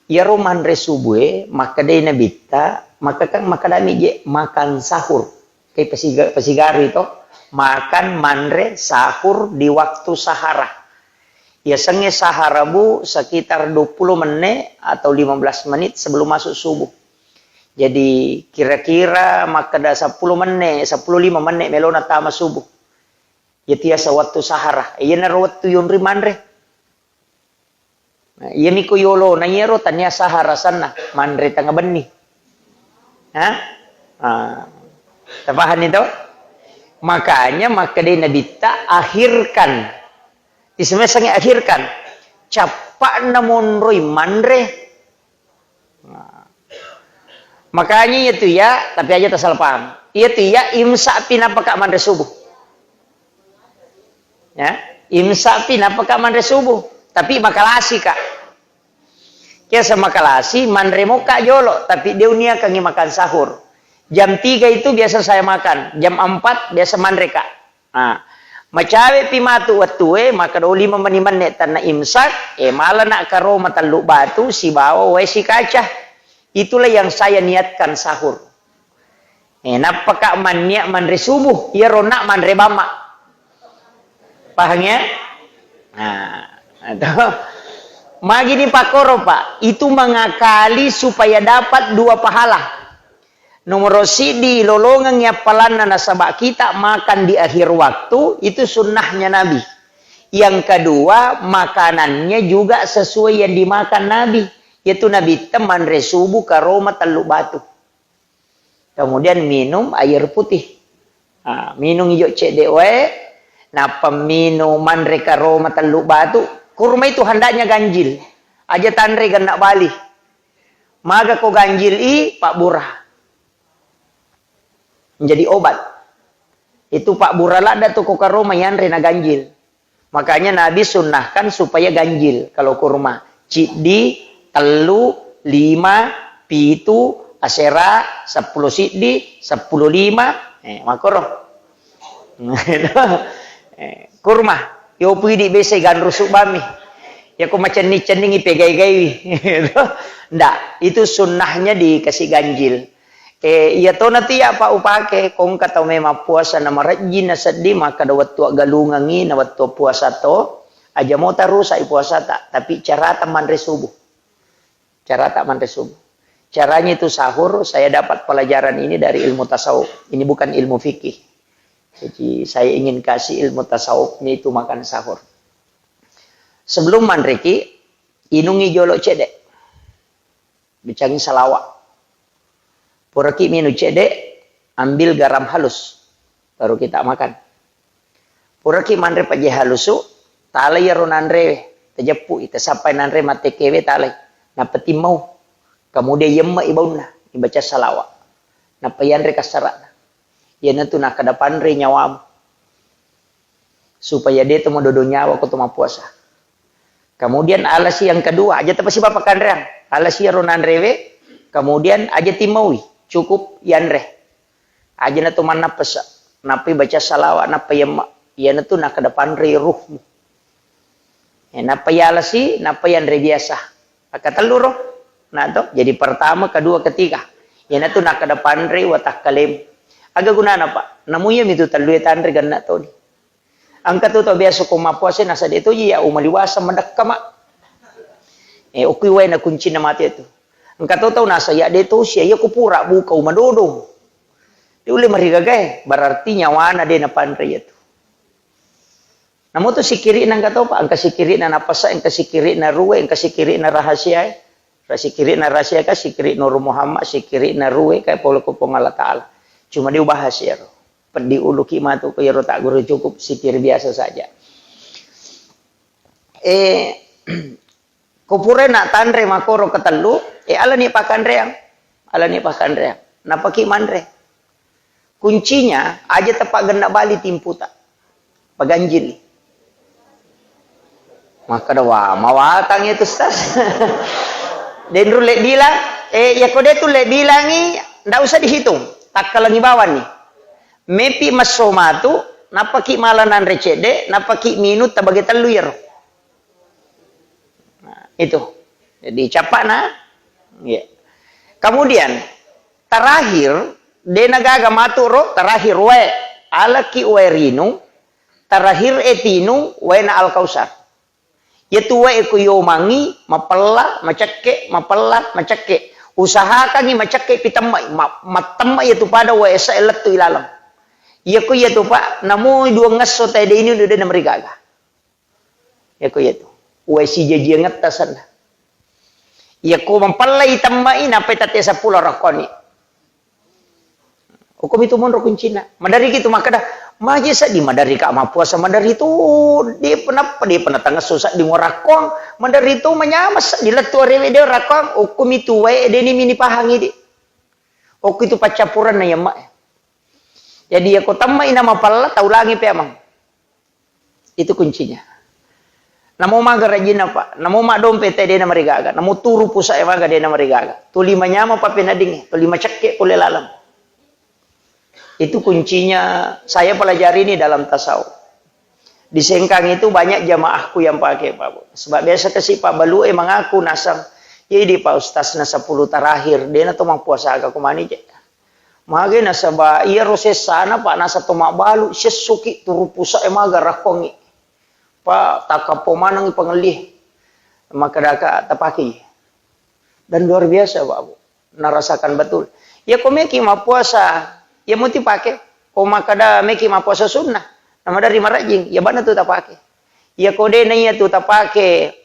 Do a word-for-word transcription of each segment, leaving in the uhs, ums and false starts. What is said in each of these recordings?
Iyaro manre subuh e, makkedai Nabitta, maka kan makkedami je makan sahur. Kai pasiga-, pasigarui to, makan, manre, sahur di waktu sahara. Yasengnge sahara, Bu, sekitar dua puluh menit atau lima belas menit sebelum masuk subuh. Jadi, kira-kira makkeda seppulo menne, seppulo lima menne melona tama subuh. Iyatu yaseng wettu sahara. Iyanaro wettu yonri manre. Nah, iyami ko yolona iyaro tania sahara sanna, manre tengnga benni. Hah? Ah. Tapahanni to? Makanya makkedai Nabitta, "Akhirkan." Isemesangngi akhirkan. Cappa'na monroi manre. Nah. Makanya iyatu ya, tapi aja tasalah paham. Iyatu ya, imsak pi napaka manre subuh. Ya, imsak pi napaka manre subuh. Tapi makalasi ka. Kiasa makalasi, manre moka jolo, tapi de uniakangi makan sahur. Jam tiga itu biasa saya makan, jam empat biasa manre ka. Nah, macawepi matu wettue, makkeda lima meni menne tanna imsak, eh, malana karoma tellu batu sibawa wae sikaca. Itulah yang saya niatkan sahur. Eh, nappaka manniat manre subuh, iyaro nak manre bamma. Paham ya? Nah, itu. Magini pakkoro, Pak. Itu mengakali supaya dapat dua pahala. Nomoro siddi, lolongengngi appalanna nasaba kita makan di akhir waktu, itu sunnahnya Nabi. Yang kedua, makanannya juga sesuai yang dimakan Nabi. Yaitu Nabi manre subuh karoma tellu batu. Kemudian minum air putih. Ah, minung ijo cedde wae, nappa minung manre karoma tellu batu. Kurma itu hendaknya ganjil. Aja tanre genna bali. Maga ko ganjil i, pabbura. Menjadi obat. Itu pabbura ladda tu ko karoma yanre na ganjil. Makanya Nabi sunnahkan supaya ganjil kalau kurma. Ciddi, tellu, lima, pitu, asera, seppulo siddi, seppulo lima, eh, makoro. Eh, kurma, yopu idi bese ganrusu bami. Ya ko macenning-cenningi pegai-gaiwi. Ndak, itu sunnahnya dikasih ganjil. Eh, iya tona tu iya, Pak, upake, ko engka tau memang puasa na marejjing na seddi, makkeda wettu aggalungengngi na wettu puasa to, aja mo tarusak i puasata, tapi carata manre subuh. Carata manre subuh. Caranya itu sahur, saya dapat pelajaran ini dari ilmu tasawuf. Ini bukan ilmu fikih. Jadi, saya ingin kasih ilmu tasawufnya itu makan sahur. Sebelum manreki, inungi jolo cedde. Bicangi salawa. Puraki minung cedde, ambil garam halus. Baru kita makan. Puraki manre pejje halusu, talai iyaro nanrewe, tajeppui, tasappai nanre mattekewe, talai. Nappa timmau. Kemudian yemme i baunna, ibaca salawa. Nappa yanre kassarana. Iyanatu nakkeda panre nyawamu. Supaya de to madodo nyawa ko to mappuasa. Kemudian alasi yang kedua, aja tapasiba pakkanreang. Alasi iyaro nanrewe, kemudian aja timmaui, cukup yanre. Aja na to mannappasa, nappai baca salawa, nappa yemma. Iyanatu nakkeda panre ruhmu. Eh, nappa yalasi, nappa yanre biasa. Akkatellu ro. Nah, to. Jadi pertama, kedua, ketiga. Iyanatu nakkeda panre watakkalem. Aga gunana, Pak? Namu iyami tu tellue tanre genna toni. Engka tu tau biasa ko mappuasa nasa de toji ya umali wasa madekka, Mak. Eh, okui wae na kuncinna mate tu. Engka to tau nasa ya de tosi ya ko pura buka umadodo. De ulle marigagae, berarti nyawana de napanre ya tu. Namo tu sikiri'na engka to, Pak, engka sikiri'na napasa, engka sikiri'na ruwe, engka sikiri'na rahasiae. Ra sikiri'na rahasia ka, sikiri Nur Muhammad, sikiri'na ruwe ka pole ko Puang Allah Taala. Cuma de ubahas iyaro. Peddi uluki matu ko iyaro tagguru, cukup sikir biasa saja. Eh, ko pura na tanre makoro ketellu, eh, alani pakkanreang. Alani pakkanreang. Napaki manre. Kuncinya, aja tapaggenna bali timputa. Paganjili. Makkeda, "Wah, mawatang itu, Ustaz." Denru le bilang, eh, ya ko de tu le bilangi, ndak usah dihitung. Takkalangi bawang ni. Mepi masso matu, napaki mala nanre cedde, napaki minung tabage tellu iyaro. Nah, itu. Jadi, cappa'na, iya. Kemudian, terakhir, de' na gaga matu ro, terakhir wae. Alaki wae rinung, terakhir e tinung, waena Al-Kausar. Iyatu wae ko yomangi, mapella, macekke, mapella, macekke. Usahakangi macekke pi temmai, ma-, mattemma iyatu pada wae esa lettu ilaleng. Iyako iyatu, Pak, namo duangngesso tae de' ini de' na marigaga. Iyako iyatu. Wae sijajiangetta senna. Iyako mapellai temmai, nappai tette seppulo rakkoni. Okkomi tu monro kuncinna. Maderri ki tu makkeda, maje seddi maderri ka mappuasa maderri tu, de' penappa, de' pernah tangesso seddi ngorakkong, maderri tu manyameng seddi lettu arewe de' rakkong, okkomi tu wae de' ni mini pahangi di. Okko itu paccappurenna iya, Mak. Jadi, iyako temmai na mapella, taulangi pe amang. Itu kuncinya. Namo maga rajinna, Pak. Namo maddompe te de' na marigaga. Namo turu pusa e maga de' na marigaga. Tuli manyameng pappeneddingnge, tuli macekke pole laleng. Itu kuncinya saya pelajari ini dalam tasawuf. Di Sengkang itu banyak jamaahku yang pakai, Pak Bu. Sebab biasa kasi Pak Balu e mengaku nasang, "Iya di Pak Ustaz na sepuluh terakhir, de' na to mappuasa aga kumani je." Mage nasaba iyaro sessana, Pak, nasa to mabbalu, sessoki turu pusa e maga rakkongi. Pak, takappo manengi pangelli. Makkedaka tapakei. Dan luar biasa, Pak, Bu. Narasakan betul. Iya ko meki mappuasa, iya muti pake. Ko makkeda meki mappuasa sunnah, namaderri marajing, iya bana tu tapake. Iya ko de' na iya tu tapake,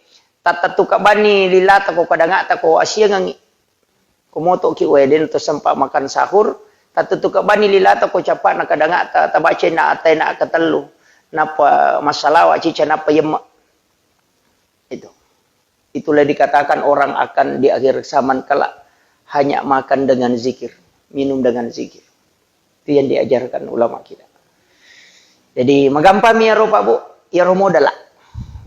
tattettu kabbanni lilata ko kadangata ko asiangengi. Ko moto'ki wae de' na to sempat makan sahur, tattutu kabbanni lilata ko cappa'na kadangata, tabacai na atai na katellu, nappa massalawa cica nappa yemme. Itu. Itulah dikatakan orang akan di akhir zaman kelak hanya makan dengan zikir, minum dengan zikir. Itu yang diajarkan ulama kita. Jadi, magampang mi iyaro, Pak Bu, iyaro modala.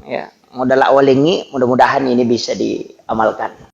Ya, modala walengngi, mudah-mudahan ini bisa diamalkan.